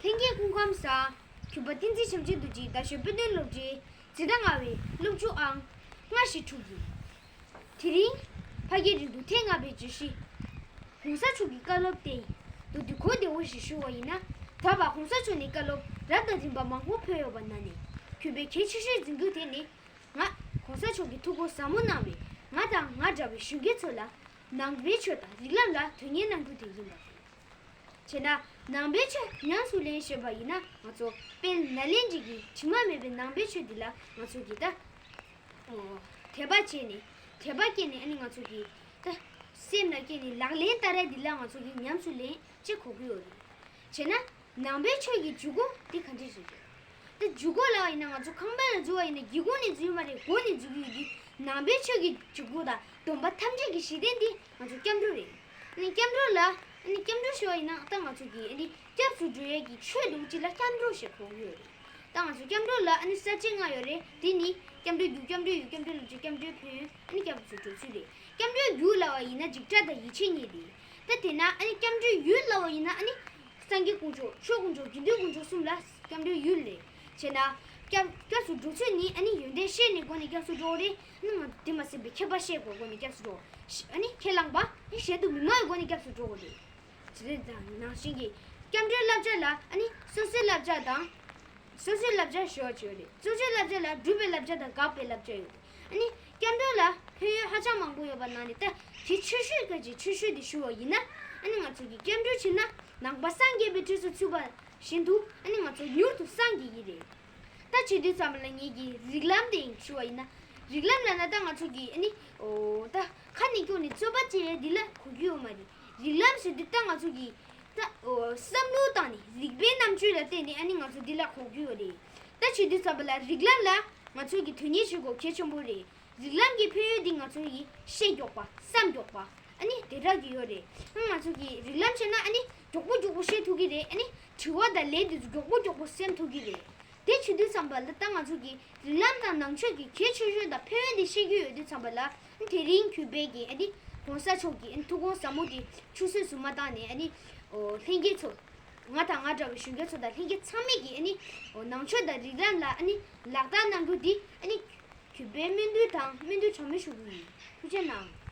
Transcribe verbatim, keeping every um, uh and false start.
ལྷན་རྒྱས་སྐུ་ཁམས་བཟང་། གུས་པ་བསྟན་འཛིན་བྱམས་ཆེན་རྡོ་རྗེ་རྡ་ཤོད་དཔེ་སྟོན་སློབ་གྲྭའི་འཛིན་གྲྭ་ལྔ་པའི་སློབ་ཕྲུག་ཨང་ལྔ་བཞི་དྲུག་ཡིན། དེ་རིང་ཕ་གིའི་རིང་ལུགས་ཐེངས་ལྔ་པའི་བརྗོད་གཞི། གོང་ས་མཆོག་གི་བཀའ་སློབ་སྟེ། མདོར་བསྡུས་གོ་བདེ་བོ་ཞིག་ཞུ་བ་ཡིན་ན། ད་བར་གོང་ས་མཆོག་ནས་བཀའ་སློབ་རབ་དང་རིམ་པ་མང་པོ་ཕུལ་ཡོད་པ་ནང་ནས། གུས་པས་གལ་ཆེ་ཤོས་འཛིན་རྒྱུ་དེ་ནི། ང་གོང་ས་མཆོག་གིས་ཐུགས་དགོངས་ཟབ་མོ་གནང་བའི་ང་དང་ང་འདྲ་བའི་གཞོན་སྐྱེས་ཚོ་ལ་ནང་པའི་ཆོས་དང་རིགས་ལམ་ལ་དོན་གཉེར་གནང་རྒྱུ་དེ་ཡིན་པ་རེད། བྱས་ན་ནང་པའི་ཆོས་ཉམས་སུ་ལེན་ཞེས་པ་ཡིན་ན། ང་ཚོ་དཔལ་ནཱ་ལེནྡྲའི་གི་དྲི་མ་མེད་པའི་ནང་པའི་ཆོས་འདི་ལ་ང་ཚོ་གིས་ད་དད་པ་བྱས་ནས་དད་པ་སྐྱེས་ནས། ཨ་ནི་ང་ཚོ་གིས་ད་སེམས་ལ་སྐྱེས་ནས་ལག་ལེན་བསྟར་ཡ་འདི་ལ་ང་ཚོ་གིས་ཉམས་སུ་ལེན་ཅེས་གོ་གི་ཡོད་རེད། བྱས་ན། ནང་པའི་ཆོས་ཀྱི་འཇུག་སྒོ་འདི་ག་འདྲས་ཞིག་རེད། ད་འཇུག་སྒོ་ལབ་པ་ཡིན་ན། ང་ཚོ་ཁང་པ་ལ་འཛུལ་བ་ཡིན་ན་སྒེའུ་ཁུང་ནས་འཛུལ་མ་རེད། སྒོ་ནས་འཛུལ་གྱི་ཡོད་དུས། ནང་པའི་ཆོས་ཀྱི་འཇུག་སྒོ་དང་སྡོམ་པ་ཐམས་ཅད་ཀྱི་གཞི་རྟེན་འདི་ང་ཚོ་སྐྱབས་འགྲོ་རེད། ཨ་ནི་སྐྱབས་འགྲོ་ལ། ཨ་ནི་སྐྱབས་འགྲོ་ཞུ་བ་ཡིན་ན། ད་ང་ཚོ་གིས་ཨ་ནི་སྐྱབས་སུ་འགྲོ་ཡས་ཀྱི་ཆོས་འདུག་ཅིག་ལ་སྐྱབས་འགྲོ་ཞེས་གོ་གི་ཡོད་རེད། ད་ང་ཚོ་སྐྱབས་འགྲོ་ལ་ཨ་ནི་ས་བཅད་ལྔ་ཡོད་རེད། དེ་ནི་སྐྱབས་འགྲོའི་རྒྱུ། སྐྱབས་འགྲོའི་ཡུལ། སྐྱབས་འགྲོའི་ལོ་རྒྱུས། སྐྱབས་འགྲོའི་ཕན་ཡོན། ཨ་ནི་སྐྱབས་སུ་འགྲོ་ཚུལ་རེད། སྐྱབས་འགྲོའི་རྒྱུ་ལབ་པ་ཡིན་ན་འཇིགས་སྐྲག་དང་ཡིད་ཆེས་གཉིས་རེད། ད་དེས་ན་ཨ་ནི་སྐྱབས་འགྲོའི་ཡུལ་ལབ་པ་ཡིན་ན། ཨ་ནི་སངས་རྒྱས་དཀོན་མཆོག་ཆོས་དཀོན་མཆོག་དགེ་འདུན་དཀོན་མཆོག་གསུམ་ལ་སྐྱབས་འགྲོའི་ཡུལ་རེད། བྱས་ན་སྐྱབས་སྐྱབས་སུ་འགྲོ་ཚུལ་ནི། ཨ་ནི་ཡོན་ཏན་ཤེས་ནས་སྒོ་ནས་སྐྱབས་སུ་འགྲོ་དགོས་རེད། ཨ་ནི་ང་དེ་མ་ཟད་པའི་མཁས་པ་ཤེས་དགོས་སྒོ་ནས་སྐྱབས་སུ་འགྲོ། ཨ་ནི་ཁས་བླངས་པ་ནི་གཞན་དུ་མི་སྨྲ་བའི་སྒོ་ནས་སྐྱབས་སུ་འགྲོ་དགོས་རེད། དེ་ནང་བཞིན་གྱི་སྐྱབས་འགྲོའི་བསླབ་བྱ་ལ་ཨ་ནི་སོ་སོའི་བསླབ་བྱ་དང་། སོ་སོའི་བསླབ་བྱ་ཞེས་པ་ཅིག་ཡོད་རེད། སོ་སོའི་བསླབ་བྱ་ལ་སྒྲུབ་པའི་བསླབ་བྱ་དང་དགག་པའི་བསླབ་བྱ་ཡོད་རེད། ཨ་ནི་སྐྱབས་འགྲོ་ལ་ཕན་ཡོན་ཧ་ཅང་མང་པོ་ཡོད་པ་ནང་ནས། ད་གལ་ཆེ་ཤོས་གལ་ཆེ་ཤོས་དེ་ཞུ་བ་ཡིན་ན། ཨ་ནི་ང་ཚོ་གིས་སྐྱབས་འགྲོ་བྱེད་ན་ནང་པ་སངས་རྒྱས་པའི་གྲས་སུ་ཚུད་པ་བཞིན་དུ། ཨ་ནི་ང་ཚོ་མྱུར་དུ་སངས་རྒྱས་ཀྱི་རེད། ད་བྱེད་དུས་ཙམ་པ་ལ་ངེད་ཀྱིས་རིགས་ལམ་དེ་ཞུ་བ་ཡིན་ན། རིགས་ལམ་ལབ་ན་ད་ང་ཚོ་གིས་ཨ་ནི། ཨོ། ད་ཁ་ནས་སྐྱོན་ནས་རྩོད་པ་བྱེད་ཡས་འདི་ལ་གོ་རྒྱུ་ཡོད་མ་རེད། རིགས་ལམ་ཟེར་དུས་ད་ང་ཚོ་གིས་ད། ཨོ། བསམ་བློ་བཏང་ནས་རིགས་པའི་རྣམ་དཔྱོད་ལ་བརྟེན་ནས་ཨ་ནི་ང་ཚོ་འདི་ལ་གོ་རྒྱུ་ཡོད་རེད། ད་བྱེད་དུས་ཙམ་པ་ལ་རིགས་ལམ་ལ་ང་ཚོ་གིས་དོན་གཉེར་བྱེད་དགོས་གལ་ཆེན་པོ་རེད། རིགས་ལམ་གྱི་ཕན་ཡོན་འདི་ང་ཚོ་ཡིས་ཤེས་མགྱོགས་པ། བསམ་མགྱོགས་པ། ཨ་ནི་དེ་འདྲ་གི་ཡོད་རེད། ཨ། ང་ཚོ་གིས་རིགས་ལམ་བྱས་ན་ཨ་ནི་མགྱོགས་པོ་མགྱོགས་པོ་ཤེས་ཐུབ་ཀྱི་རེད། ཨ་ནི་དྲི་བ་དང་ལན་འདི་ཚོ་མགྱོགས་པོ་མགྱོགས་པོ་གསན་ཐུབ་ཀྱི་རེད། དེ་བྱེད་དུས་ཙམ་པ་ལ་ད་ང་ཚོ་གིས་རིགས་ལམ་དང་ནང་ཆོས་ཀྱི་གལ་ཆེ་ཤོས་དང་ཕན་ཡོན་དེ་ཤེས་ཀྱི་ཡོད་དུས་ཙམ་པ་ལ། དེ་རིང་གུས་པས་ཀྱིས་ཨ་ནི་གོང་ས་མཆོག་གི་ཨ་ནི་ཐུགས་དགོངས་ཟབ་མོ་དེ་ཆུད་ཟོས་སུ་མ་བཏང་ནས། ཨ་ནི། ཨོ། ལྷན་རྒྱས་ཚོ། ང་དང་ང་འདྲ་བའི་གཞོན་སྐྱེས་ཚོ་དང་ལྷན་རྒྱས་ཚང་མས་ཀྱིས་ཨ་ནི། ཨོ། ནང་ཆོས་དང་རིགས་ལམ་ལ་ཨ་ནི་ལག་བསྟར་གནང་རྒྱུ་འདི་ཨ་ནི་གུས་པའི་སྨོན་འདུན་དང་སྨོན་འདུན་གྲངས་མེད་ཞུ་གི་ཡིན། ཐུགས་རྗེ་གནང་།